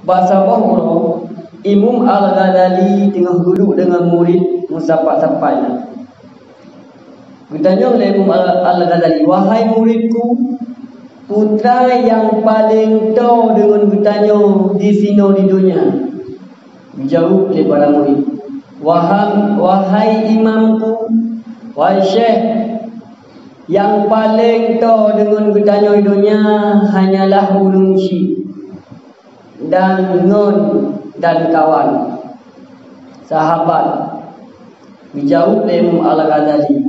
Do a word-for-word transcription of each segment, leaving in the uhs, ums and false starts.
Bak saboh uroe, Imam Al-Ghazali teungoh geuduek deungon murit meusapat-sapat nyan. Geutanyong lé Imam Al-, Al-Ghazali, "Wahai muritku, peue nyang paleng toe deungon geutanyoe disinoe di donya?" Geujaweueb lé para murit, "Waham-, wahai imamku, wahai syekh, nyang paleng toe deungon geutanyoe di donya hanyalah ureuëng chik dan ngon dan kawan, sahabat." Geujaweueb lé Imam Al-Ghazali,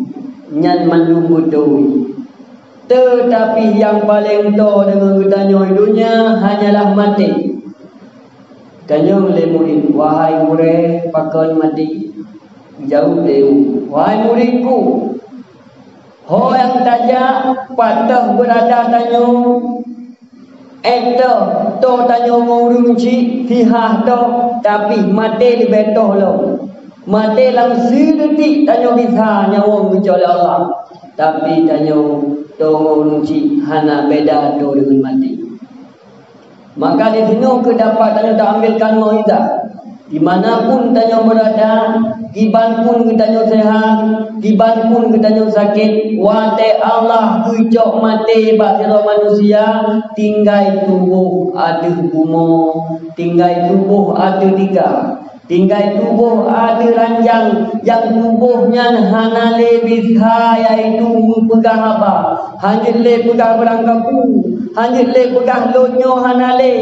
"Nyan mandum beutôi. Teutapi nyang paleng toe deungon geutanyoe di donya hanyalah maté." Tanyong lé murit, "Wahai gurée, pakon maté?" Geujaweueb lé Imam, "Wahai muritku, ho nyang tajak pat teuh beurada tanyoe, éh teuh toe tanyoe ngon ureuëng chik, sihah toe, tapi maté leubeh toe lom. Maté lam sideutiek tanyoe bisa nyawöng geucok lé Allah, tapi tanyoe toe ngon ureuëng chik hana beda toe deungon maté." Maka disinoe keuh dapat tanyoe taambilkan mauizah. Di mana pun tanyoe beurada, kiban pun geutanyoe seuhat, kiban pun geutanyoe sakét, watée Allah geucok maté bak sidroe manusia, tinggai tuboh ateueh bumoe, tinggai tuboh ateueh tika, tinggai tuboh ateueh ranjang, nyang tuboh nyan hana lé bisa, yaitu meupeugah haba, hana jeuet lé peugah beurangkapeue, hana jeuet lé peugah lôn nyoe hana lé.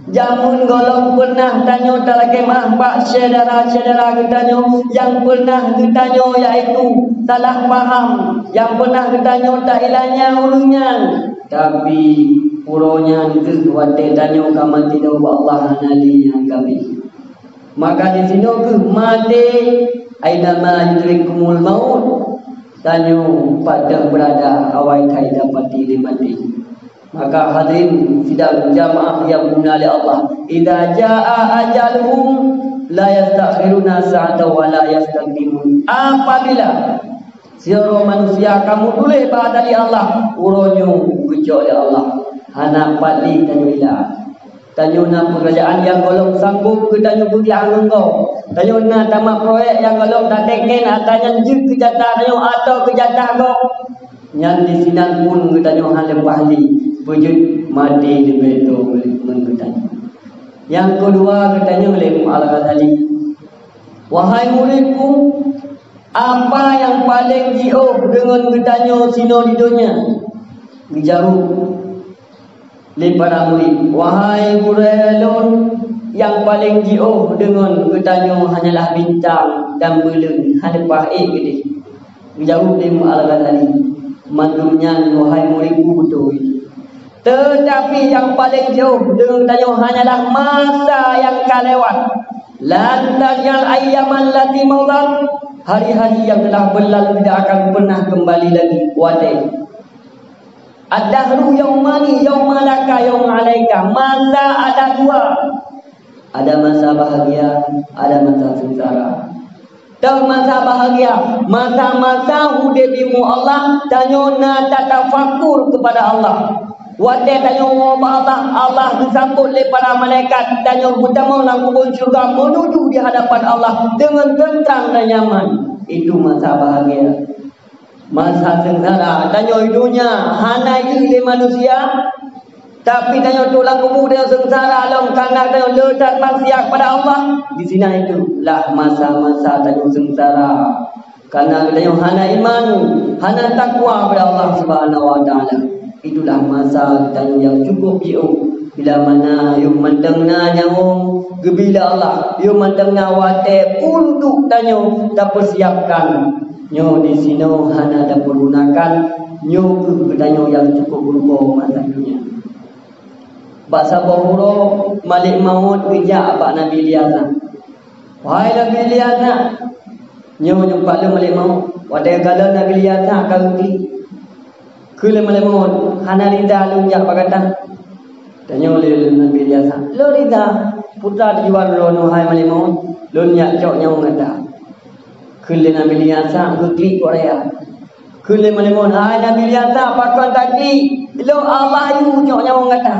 Jameun gohlom peunah tanyoe talakée meu'ah bak syedara-syedara geutanyoe nyang peunah geutanyoe, yaitu salah paham, nyang peunah geutanyoe tailanya ureuëng nyan. Tapi uroe nyan keuh watée tanyoe ka meuteudong bak Allah hana lé nyang ka bri. Maka disinoe keuh maté, "Ainama yudrikumul maut", tanyoe pat teuh beurada awai ka idapati lé maté. Maka hadirin sidang jamaah nyang dimulia lé Allah, "Idza jaa ajaluhum la yastakhiruna sa'atan wa la yastaqdimun." Apabila sidroe manusia ka meutuléh bak ajali Allah, uroe nyoe geucok lé Allah, hana pat lé tanyoe ilak. Tanyoe na peukeurajaan nyang gohlom sanggob keu tanyoe peugah ngon gob. Tanyoe na tamat proyek nyang gohlom tateken atra nyan jeuet keu jatah tanyoe atawa keu jatah gob. Nyan disinan pun geutanyoe hana leupah lé, beujeuet maté leubeh toe ngon geutanyoe. Nyang keudua geutanyoe lé Imam Al-Ghazali, "Wahai muridku, apa nyang paleng jiôh deungon geutanyoe sinoe di donya?" Geujaweueb lé para murit, "Wahai gurée lôn, nyang paleng jiôh deungon geutanyoe hanyalah bintang dan buleuen hana leupah ék keudeh." Geujaweueb lé Imam Al-Ghazali, "Mandum nyan, wahai muridku, beutôi. Teutapi nyang paleng jiôh deungon geutanyoe hanyalah masa nyang ka lewat. Lan tajal ayyamal lati madat, hari-hari yang telah berlalu tidak akan pernah kembali lagi." Watée Ad-dahru yaumani, yauma laka, yauma alaika. Masa ada dua. Ada masa bahagia, ada masa sengsara. Teuh masa bahagia, masa-masa udeb imu Allah, tanyoe na tatafakur kepada Allah. Watée tanyoe woe bak Allah, Allah geusambot lé para malaikat, tanyoe geutamong lam kubon syurga menuju di hadapan Allah deungon teuntram dan nyaman. Itu masa bahagia. Masa seungsara, tanyoe i donya hana jeuet lé manusia, tapi tanyoe trok lam kubu tanyoe seungsara lom karena tanyoe le that maksiat kepada Allah. Di sinan itu lah masa-masa tanyoe seungsara. Karena tanyoe hana iman, hana takwa kepada Allah Subhanahu wa Taala. Itulah masa tanyoe nyang cukup jiôh. Bila mana yoh mantong na nyawöng geubila Allah, yoh mantong na watée untuk tanyoe tapeusiapkan. Nyoe disinoe hana tapeugunakan, nyoe keuh geutanyoe nyang cukup meurugoe masa donya. Bak saboh uroe malek maut geujak bak Nabi Ilyasa. "Wahai Nabi Ilyasa," nyoe nyang pat lé malek maut. Watée kalon Nabi Ilyasa ka geuklik, kheun lé malek maut, "Hana rida lôn jak bak gata." Tanyong lé Nabi Ilyasa, "Lôn rida, putra tujuan droeneuh hai malek maut, lôn jak cok nyawöng gata." Kheun lé Nabi Ilyasa geuklik bak raya. Kheun lé malek maut, "Hai Nabi Ilyasa, pakon taklik? Lôn Allah yue cok nyawöng gata."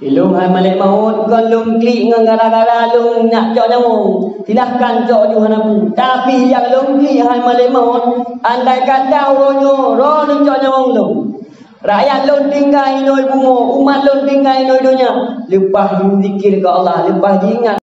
Ilôn hai malaikat maut, kon lôn klik ngon gara-gara lôn nak cok nyawöng. Silahkan cok ju hana peue. Tapi nyang lôn klik hai malaikat maut, andai kata uroe nyoe droeneuh cok nyawöng lôn, rakyat lôn tinggai inoe bumoe, umat lôn tinggai inoe donya, leupah jizikir keu Allah, leupah jiingat